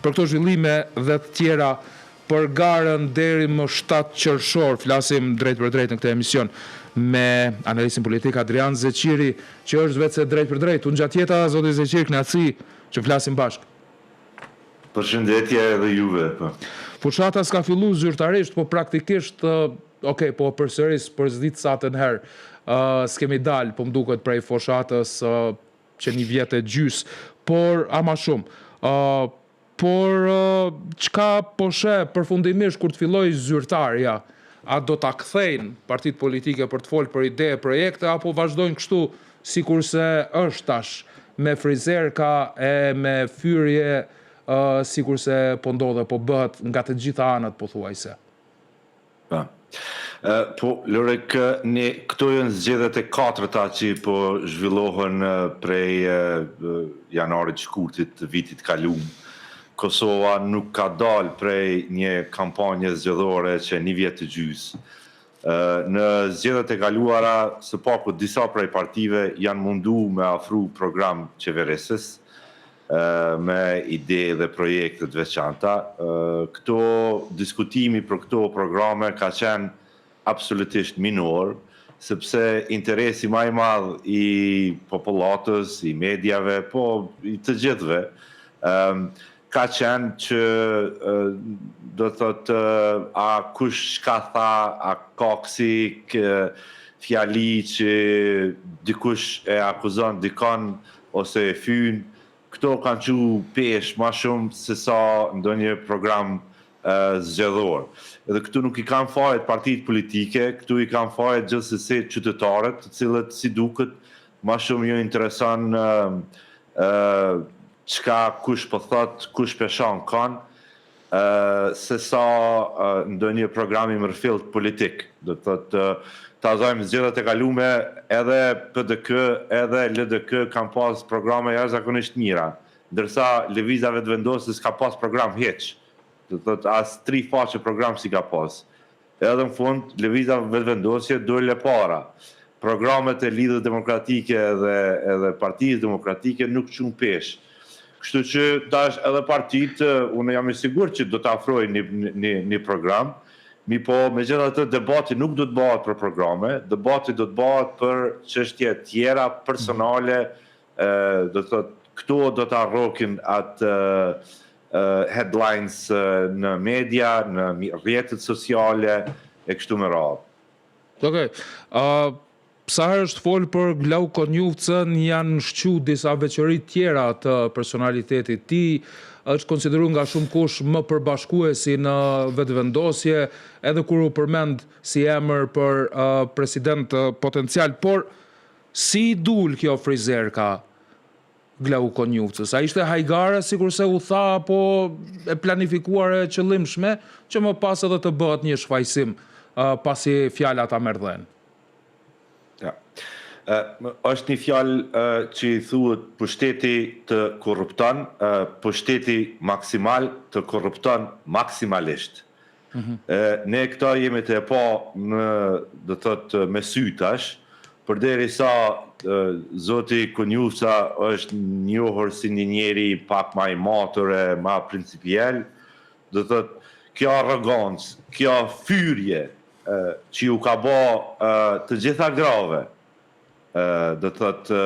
Për këto zhvillime dhe të tjera për garën deri më 7 qershor, flasim drejtpërdrejt në këtë emision me analistin politik Adrian Zeqiri, që është veçse drejtpërdrejt. Tungjatjeta, zoti Zeqiri, kënaqësi që flasim bashkë. Përshëndetje edhe juve. Po. Fushata s'ka fillu zyrtarisht, po praktikisht, ok, po përsëris për s'di satën herë, s'kemi dalë, po më duket prej fushatës që një vjet e gjys, por ama shumë. Por çka po sheh përfundimisht kur të filloj zyrtarja, a do ta kthejnë partitë politike për të folë për ide e projekte, apo vazhdojnë kështu sikurse është tash, me frizerka e me fyrje sikurse po ndodhe, po bëhet nga të gjitha anët pothuajse? Po. Po, Lorek, ne këto janë zgjedhjet e katërta që po zhvillohen prej janarit shkurtit të vitit kalum. Kosova nuk ka dalë prej një kampanje zgjedhore që një vjet të gjysë. Në zgjedhjet e kaluara, së paku disa prej partive janë mundu me afru program qeverisës, me ide dhe projekte të veçanta. Këto diskutimi për këto programe ka qenë absolutisht minor, sepse interesi ma i madh i popullatës, i mediave, po i të gjithëve, ka qenë që do të thotë a kush çka tha, a ka kësi fjali që dikush e akuzon dikon ose e fyn, këto kanë qu peshë ma shumë se sa ndonjë program zgjedhor. Edhe këtu nuk i kanë fajet partitë politike, këtu i kanë fajet gjithsesi qytetarët, të cilët si duket ma shumë ju intereson çka kush po thot, kush pe shan kan, se sa ndonjë program i mirëfillt politik. Do të thotë, ta zajmë zgjedhjet e kalume, edhe PDK, edhe LDK kanë pas programe jashtëzakonisht mira, ndërsa Lëvizja Vetëvendosje s'ka pas program hiç. Do të thotë, as tri faqe program s'i ka pas. Edhe në fund, Lëvizja Vetëvendosje doli e para. Programet e Lidhjes Demokratike edhe edhe Partisë Demokratike nuk çun peshë. Kështu që tash edhe partitë, unë jam i sigurt që do të afrojnë një një një program, mirëpo megjithatë debati nuk do të bëhet për programe, debati do të bëhet për çështje tjera personale, do të thotë këto do ta rrokin atë headlines në media, në rrjetet sociale e kështu me radhë. Okej. Okay. Sa herë është folë për Glauk Konjufcën, janë shqu disa veçori tjera të personalitetit tij, është konsideru nga shumë kush më përbashkuesi në vetëvendosje, edhe kur u përmend si emër për uh, president potencial, por si i dul kjo frizerka Glauk Konjufcës? A ishte hajgare sikurse u tha apo e planifikuar e qëllimshme që më pas edhe të bëhet një shfajësim pasi fjala ta merr dhenë? Ja. Është një fjalë që i thuhet pushteti të korrupton, pushteti maksimal të korrupton maksimalisht. Ne këta jemi të e pa në, do të thotë, me sy tash, përderisa zoti Konjufca është njohur si një njeri pak ma i matur e ma principiel, do të thotë, kjo arrogancë, kjo fyrje që ju ka ba të gjitha grave, do të thotë,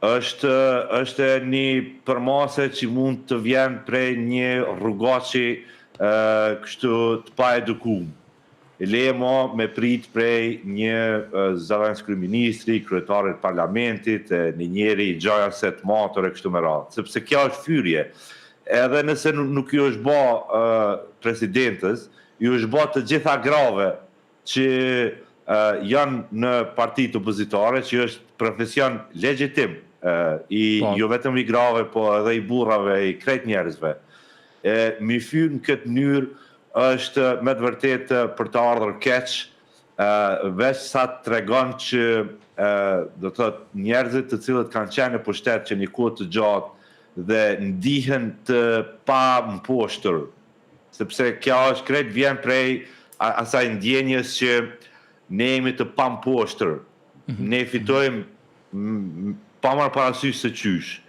është është një përmase që mund të vjen prej një rrugaçi kështu të paedukum. Le mo me prit prej një zëvendëskryeministri, kryetarit parlamentit, një njeri gjoja se të matur e kështu me radhë. Sepse kjo është fyrje. Edhe nëse nuk ju është ba presidentës, ju është ba të gjitha grave që janë në partitë opozitare, që është profesion legjitim i po. jo vetëm i grave, po edhe i burrave, i krejt njerëzve. E mi fy në këtë mënyrë është me të vërtetë për të ardhur keq, veç sa të tregon që do të thotë njerëzit të cilët kanë qenë në pushtet që një kohë të gjatë dhe ndihen të pamposhtur Sepse kjo është krejt vjen prej asaj ndjenjës që ne jemi të pamposhtër. Mhm. Ne fitojmë pa marrë parasysh se qysh.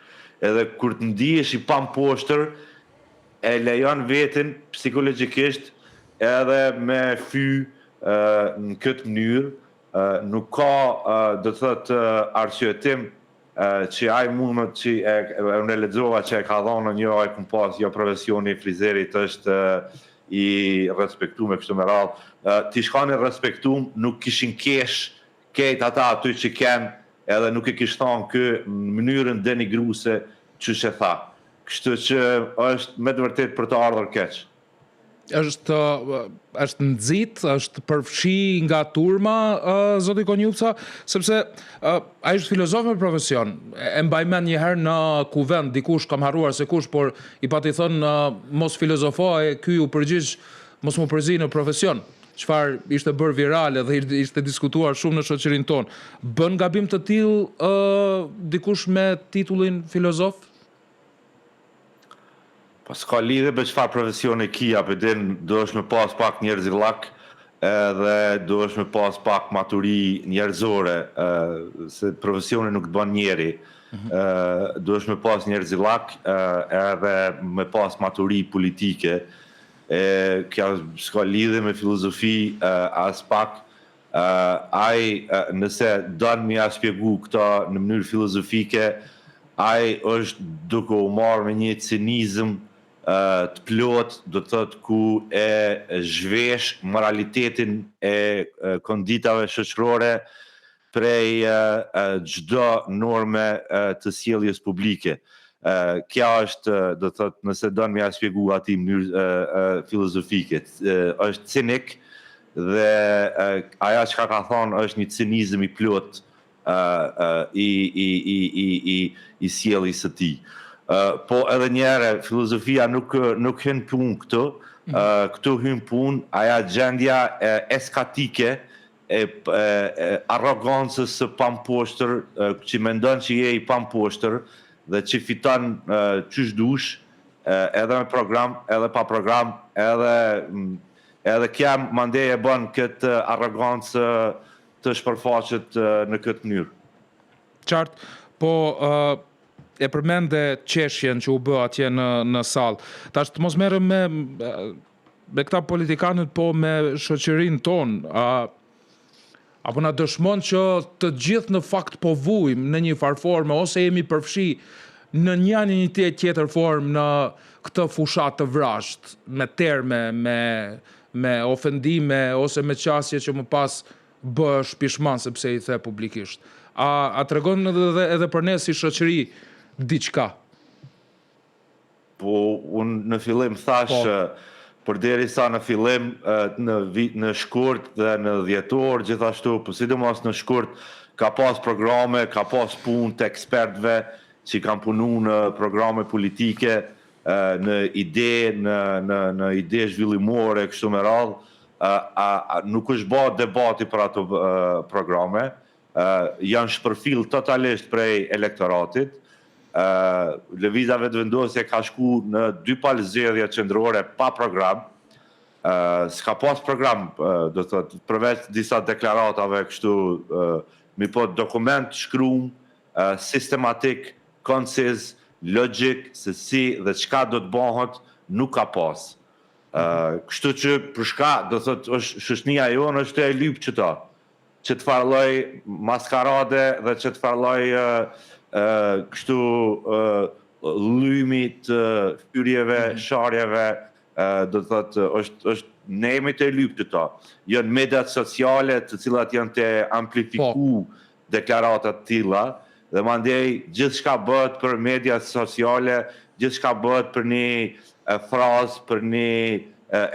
Edhe kur të ndihesh i pamposhtër, e lejon vetin psikologjikisht edhe me fy në këtë mënyrë, nuk ka, do të thotë, arsyetim që ai mundet që e, unë e lexova që e ka dhënë një ai kum pas jo profesioni i frizerit është i respektuar e kështu me radhë. T'ish kan i respektum, nuk kishin kesh kejt ata aty që ken edhe nuk e kish thonë kë në mënyrën denigruse qysh e tha. Kështu që është me të vërtet për të ardhur keq. Është është nxit, është përfshi nga turma uh, zoti Konjufca, sepse uh, ai është filozof me profesion. E, e mbaj mend një herë në kuvend dikush kam harruar se kush, por i pati thënë uh, mos filozofo e ky u përgjigj mos m'u përzi në profesion. Çfarë ishte bërë virale dhe ishte diskutuar shumë në shoqërinë tonë. Bën gabim të tillë uh, dikush me titullin filozof? Po s'ka lidhje me çfarë profesioni ki, apo din, duhesh me pas pak njerëzillak edhe duhesh me pas pak maturi njerëzore, se profesioni nuk të bën njeri. Ë duhesh me pas njerëzillak edhe me pas maturi politike. E kjo s'ka lidhje me filozofi as pak. Ai nëse don me ja shpjegu këto në mënyrë filozofike, ai është duke u marrë me një cinizëm të plotë, do të thotë ku e zhvesh moralitetin e konditave shoqërore prej çdo norme të sjelljes publike. Kjo është, do të thotë, nëse don me ja shpjegu atij në mënyrë filozofike, është cinik dhe ajo çka ka thonë është një cinizëm i plotë i i i i i i sjelljes së tij. Po edhe një herë filozofia nuk nuk hyn punë këtu, këtu hyn punë aja gjendja eskatike e, e arrogancës së pamposhtër, që mendon që je i pamposhtër dhe që fiton qysh dush, edhe me program, edhe pa program, edhe edhe kja mandej e bën këtë arrogancë të shpërfaqet në këtë mënyrë. Qartë, po e përmende qeshjen që u bë atje në në sallë. Tash të mos merrem me me këta politikanët, po me shoqërinë tonë. A apo na dëshmon që të gjithë në fakt po vujmë në një farë forme ose jemi përfshi në një në një tjetër formë në këtë fushatë të vrazhdë, me terme, me me ofendime ose me qasje që më pas bëhesh pishman sepse i the publikisht. A a tregon edhe edhe për ne si shoqëri diçka? Po, unë në fillim thash, po. Përderisa në fillim, në vit, në shkurt dhe në dhjetor gjithashtu, po sidomos në shkurt, ka pas programe, ka pas punë të ekspertëve që kanë punu në programe politike, në ide, në në në ide zhvillimore kështu me radhë, a, a, nuk është ba debati për ato programe, janë shpërfill totalisht prej elektoratit. Lëvizja Vetëvendosje ka shku në dy palë zgjedhje qendrore pa program. S'ka pas program, do të thotë, përveç disa deklaratave kështu, mirëpo dokument shkrum, sistematik, konciz, logjik se si dhe çka do të bëhet, nuk ka pas. Kështu që për shka, do të thotë, është shoqnia jonë është e lypë qëto. Qët farë lloj maskarade dhe qët farë lloj kështu llymi të fyerjeve, sharjeve, do të thotë është është ne jemi të lypë këto. Janë mediat sociale të cilat janë të amplifiku po. deklarata të tilla dhe mandej gjithçka bëhet për mediat sociale, gjithçka bëhet për një frazë, për një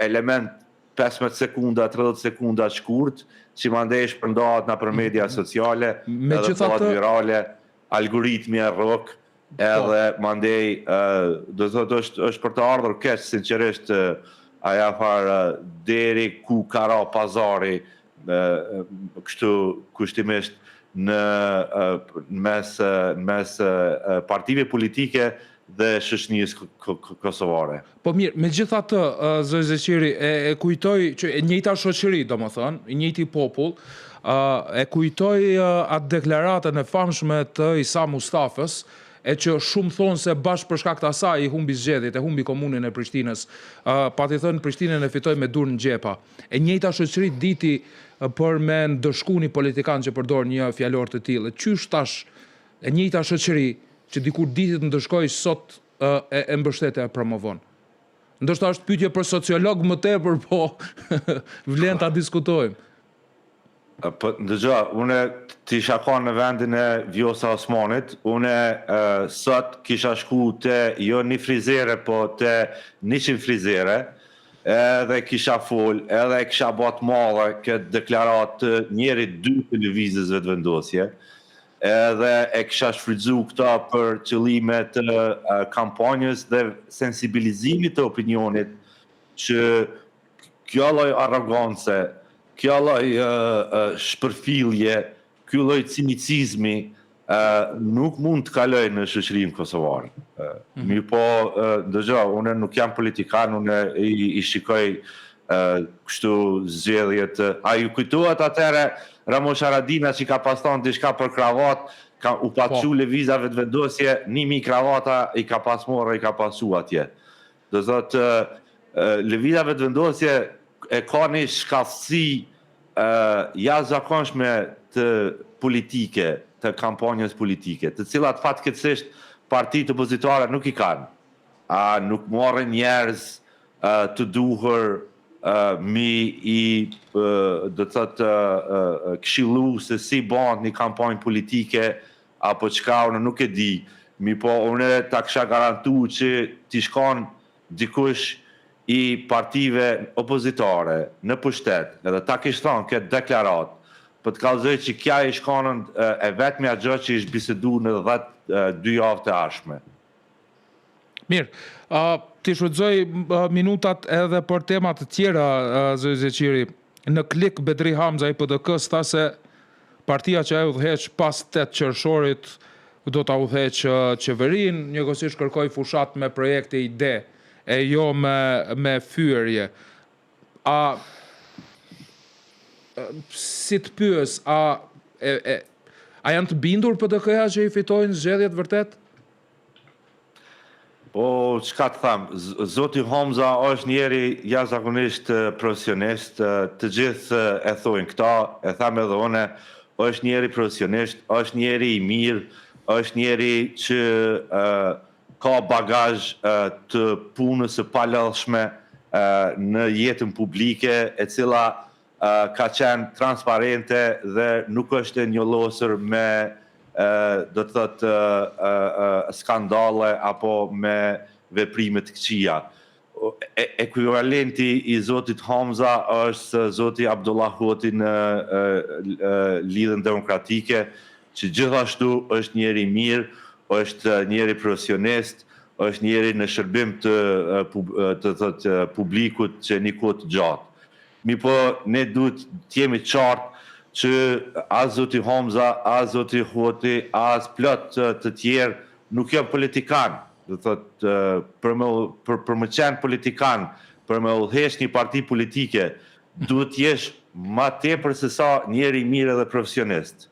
element 15 sekunda, 30 sekunda shkurt, që mandej shpërndahet nëpër media sociale, edhe bëhet virale, algoritmi e rrok, edhe po. mandej, do të thotë është, është për të ardhur keq, sinqerisht, aja farë deri ku ka ra pazari, kështu kushtimisht në mes mes partive politike dhe shoqënisë kosovare. Po mirë, megjithatë, zoti Zeqiri, e, e kujtoj që e njëjta shoqëri, domethënë, i njëjti popull, e kujtoj atë deklaratën e famshme të Isa Mustafës, e që shumë thonë se bash për shkak të asaj i humbi zgjedhjet, e humbi komunën e Prishtinës. Pati thënë Prishtinën e fitoi me dur në xhepa. E njëjta shoqëri diti për me ndëshku një politikan që përdor një fjalor të tillë. Qysh tash e njëjta shoqëri që dikur diti të ndëshkojë sot e, e mbështet e promovon. Ndoshta është pyetje për sociolog më tepër, po vlen ta diskutojmë. Po, ndëgjo, une t'isha kanë në vendin e Vjosa Osmanit, une sot kisha shku te jo një frizere, po te 100 frizere, edhe kisha fol, edhe kisha ba të madhe këtë deklaratë të njerit dy të lëvizjes Vetëvendosje, edhe e kisha shfrytzu këta për qëllime të kampanjës dhe sensibilizimit të opinionit që kjo lloj arrogance, kjo lloj shpërfillje, ky lloj cinicizmi nuk mund të kaloj në shoqërinë kosovare. Mm. Mirë po, dëgjo, unë nuk jam politikan, unë i, i shikoj kështu zgjedhjet. A ju kujtohet atëherë Ramush Haradinaj që ka pas thonë diçka për kravat, ka u pa po. Lëvizja Vetëvendosje, 1000 kravata i ka pas morë, i ka pasu atje. Do thotë, Lëvizja Vetëvendosje e ka një shkathtësi jashtëzakonshme të politike, të kampanjës politike, të cilat fatkeqësisht partitë opozitare nuk i kanë. A nuk marrin njerëz të duhur mi i do të thotë këshillu se si bëhet një kampanjë politike apo çka unë nuk e di. Mi po unë ta kisha garantu që t'ish kanë dikush i partive opozitare në pushtet edhe ta kish thonë këtë deklaratë, po të kallëzoj që kja ish kanën e vetmja gjë që ish bisedu në 10 2 javë të ardhshme. Mirë, uh, t'i shfrytëzoj minutat edhe për tema të tjera, uh, zoti Zeqiri. Në klik Bedri Hamza i PDK-s tha se partia që ai udhëheq pas 8 qershorit do ta udhëheq qeverinë, njëkohësisht kërkoi fushat me projekte ide e jo me me fyerje. A si të pyes, a e, e a janë të bindur PDK-ja që i fitojnë zgjedhjet vërtet? Po, çka të them, zoti Hamza është njeri jashtëzakonisht profesionist, të gjithë e thojnë këta, e them edhe une, është njeri profesionist, është njeri i mirë, është njeri që ka bagazh të punës së palodhshme në jetën publike, e cila ka qenë transparente dhe nuk është e njollosur me do të thotë skandale apo me veprime të këqija. Ekuivalenti i zotit Hamza është zoti Abdullah Hoti në Lidhjen Demokratike, që gjithashtu është njeri i mirë, është njeri profesionist, është njeri në shërbim të të thotë publikut që një kohë të gjatë. Mi po, ne duhet të jemi qartë që as zoti Hamza, as zoti Hoti, as plot të tjerë nuk janë politikan. Do thotë, për me, për, për me qenë politikan, për me udhëheq një parti politike, duhet të jesh ma tepër se sa njeri i mirë edhe profesionist.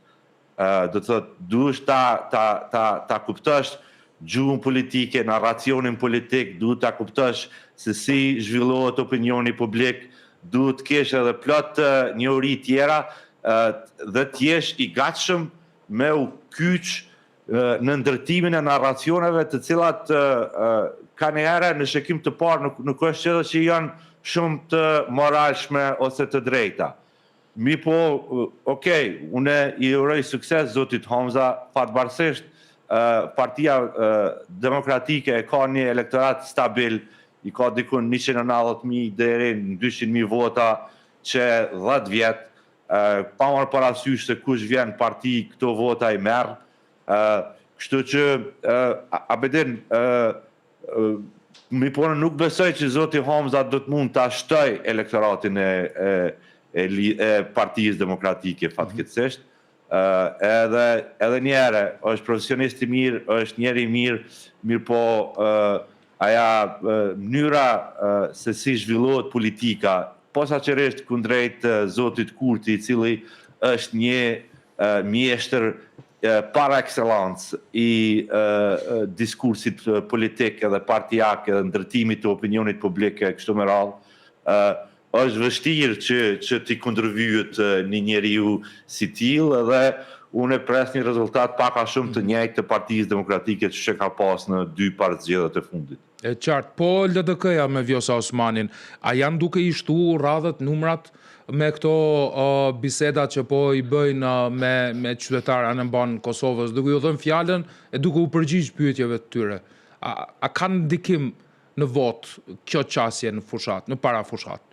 Do të thotë, duhesh ta ta ta ta kuptosh gjuhën politike, narracionin politik, duhet ta kuptosh se si zhvillohet opinioni publik, duhet të kesh edhe plot njohuri tjera dhe të jesh i gatshëm me u kyç në ndërtimin e narracioneve të cilat ka njëherë në shikim të parë nuk, nuk është edhe që janë shumë të moralshme ose të drejta. Mi po, okej, une i uroj sukses zotit Hamza, fatbardhësisht Partia Demokratike e ka një elektorat stabil, i ka dikun 190.000 deri në 200.000 vota që 10 vjet, pa marrë parasysh se kush vjen parti këto vota i merr, kështu që Abedin, mi po nuk besoj që zoti Hamza do të mund ta shtoj elektoratin e e e, e Partisë Demokratike fatkeqësisht. Edhe edhe një herë është profesionist i mirë, është njeri i mirë, mirë po aja mënyra se si zhvillohet politika, posaçërisht kundrejt zotit Kurti, i cili është një mjeshtër par excellence i diskursit politik edhe partiak edhe ndërtimit të opinionit publik e kështu me radhë, është vështirë që që t'i kundërvyhet një njeriu si tillë edhe unë e pres një rezultat pak a shumë të njëjtë të Partisë Demokratike që ka pas në dy parzgjedhjet e fundit. E qartë. Po LDK-ja me Vjosa Osmanin, a janë duke i shtu radhët, numrat me këto biseda që po i bëjnë me me qytetarë anembanë Kosovës, duke ju dhënë fjalën e duke u përgjigj pyetjeve të tyre? A a kanë ndikim në votë kjo qasje në fushatë, në parafushatë?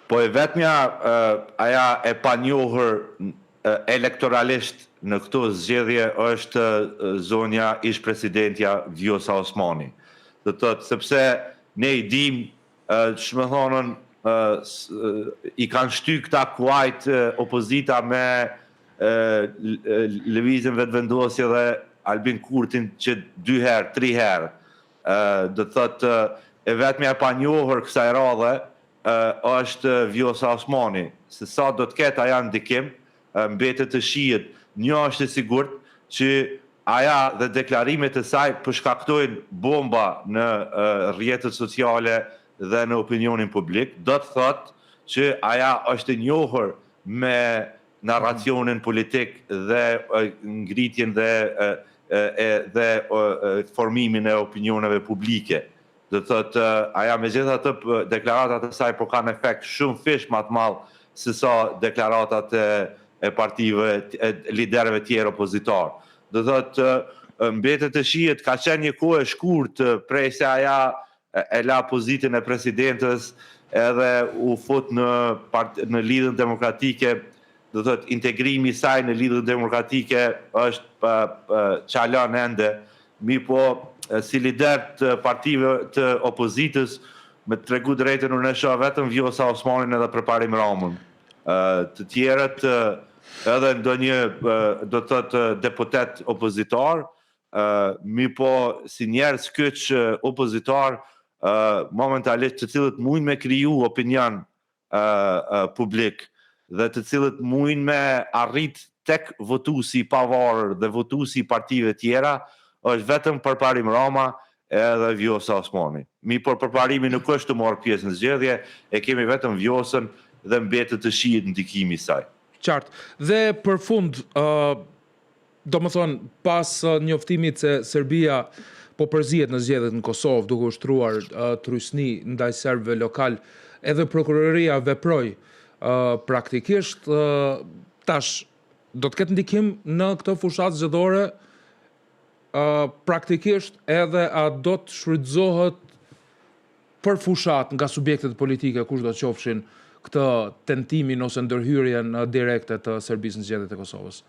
Po e vetmja aja e panjohur elektoralisht në këto zgjedhje është zonja ish-presidentja Vjosa Osmani. Do të thotë, sepse ne i dimë, që me thonën, i kanë shty këta kuajt opozita me Lëvizjen Vetëvendosje dhe Albin Kurtin që dy herë, tri herë. Do të thotë, e vetmja e panjohur kësaj radhe është Vjosa Osmani. Se sa do të ketë aja ndikim, mbetet të shihet. Një është e sigurt që aja dhe deklarimet e saj po shkaktojnë bomba në rrjetet sociale dhe në opinionin publik. Do të thotë që aja është e njohur me narracionin politik dhe ngritjen dhe e dhe formimin e opinioneve publike. Do të thotë, aja megjithatë deklaratat e saj po kanë efekt shumë fish ma të madh se sa deklaratat e e partive, e liderëve tjerë opozitar. Do të thotë, mbetet të shihet, ka qenë një kohë e shkurt prej se aja e la pozitën e presidentes edhe u fut në në Lidhjen Demokratike, do të thotë integrimi i saj në Lidhjen Demokratike është çalon ende, mirëpo si lider të partive të opozitës, me të tregu drejtën unë e shoh vetëm Vjosa Osmanin edhe Përparim Ramën. Të tjerët edhe ndonjë do të thotë deputet opozitar, mirëpo si njerëz kyç opozitar momentalisht të cilët mujnë me kriju opinion publik dhe të cilët mujnë me arrit tek votuesi i pavarur dhe votuesi i partive tjera, është vetëm Përparim Rama edhe Vjosa Osmani. Mirëpo Përparimi nuk është tu marrë pjesë në zgjedhje, e kemi vetëm Vjosën dhe mbetet të shihet ndikimi i saj. Qartë. Dhe për fund, Domethënë, pas njoftimit se Serbia po përzihet në zgjedhjet në Kosovë, duke ushtruar trysni ndaj serbëve lokal, edhe prokuroria veproi praktikisht, tash do të ketë ndikim në këtë fushatë zgjedhore praktikisht edhe a do të shfrytëzohet për fushatë nga subjektet politike kushdo qofshin këtë tentimin ose ndërhyrjen direkte të Serbisë në zgjedhjet e Kosovës?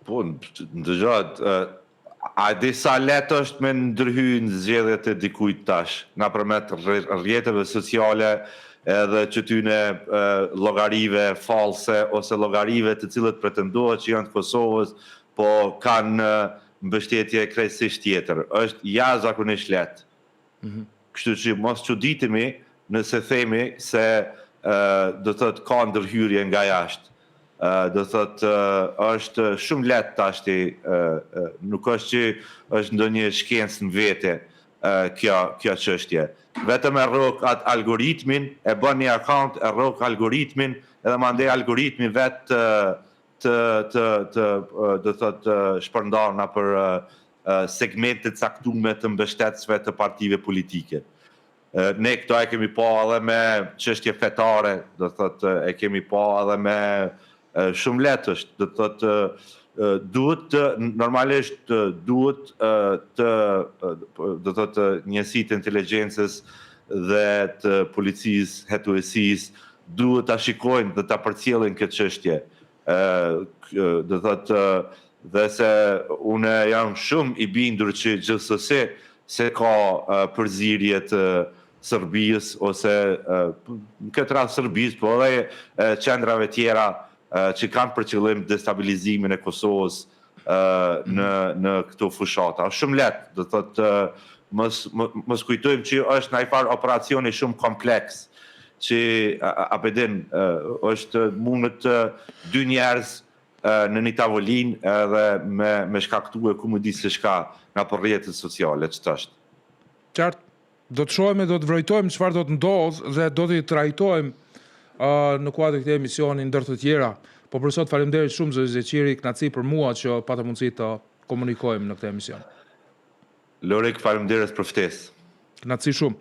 Po, ndëgjo, a e di sa lehtë është me ndërhy në zgjedhjet e dikujt tash, nëpërmjet rrjeteve sociale edhe qëtyne llogarive false ose llogarive të cilët pretendohet që janë të Kosovës, po kanë mbështetje krejtësisht tjetër. Është jashtëzakonisht lehtë. Kështu që mos çuditemi nëse themi se do të thotë ka ndërhyrje nga jashtë. Do të thotë është shumë lehtë tashti, nuk është që është ndonjë shkencë në vete kjo kjo çështje. Vetëm e rrok atë algoritmin, e bën një account, e rrok algoritmin edhe mandej algoritmi vetë të të të do të thotë shpërndan nëpër segmente të caktume të mbështetësve të partive politike. Ne këto e kemi pa edhe me çështje fetare, do të thotë e kemi pa edhe me shumë lehtë është, do të thotë duhet të normalisht duhet të do të thotë njësitë e inteligjencës dhe të policisë, hetuesisë duhet ta shikojnë dhe ta përcjellin këtë çështje. Do të thotë dhe se unë jam shumë i bindur që gjithsesi se ka përzierje të Serbisë ose në këtë rast Serbisë, po edhe qendrave tjera që kanë për qëllim destabilizimin e Kosovës në në këto fushata. Është shumë lehtë, do të thotë mos mos kujtojmë që është ndonjë farë operacioni shumë kompleks që a pe din është mundet dy njerëz në një tavolinë edhe me, me shkaktu e ku më di se shka nga për rrjetet sociale që është. Qartë, do të shohim e do të vrojtojmë çfarë do të ndodhë dhe do t'i trajtojmë në kuadër këtij emisioni ndër të tjera. Po për sot faleminderit shumë, zoti Zeqiri, kënaqësi për mua që patë mundësi të komunikojmë në këtë emision. Lorik, faleminderit për ftesë. Kënaqësi shumë.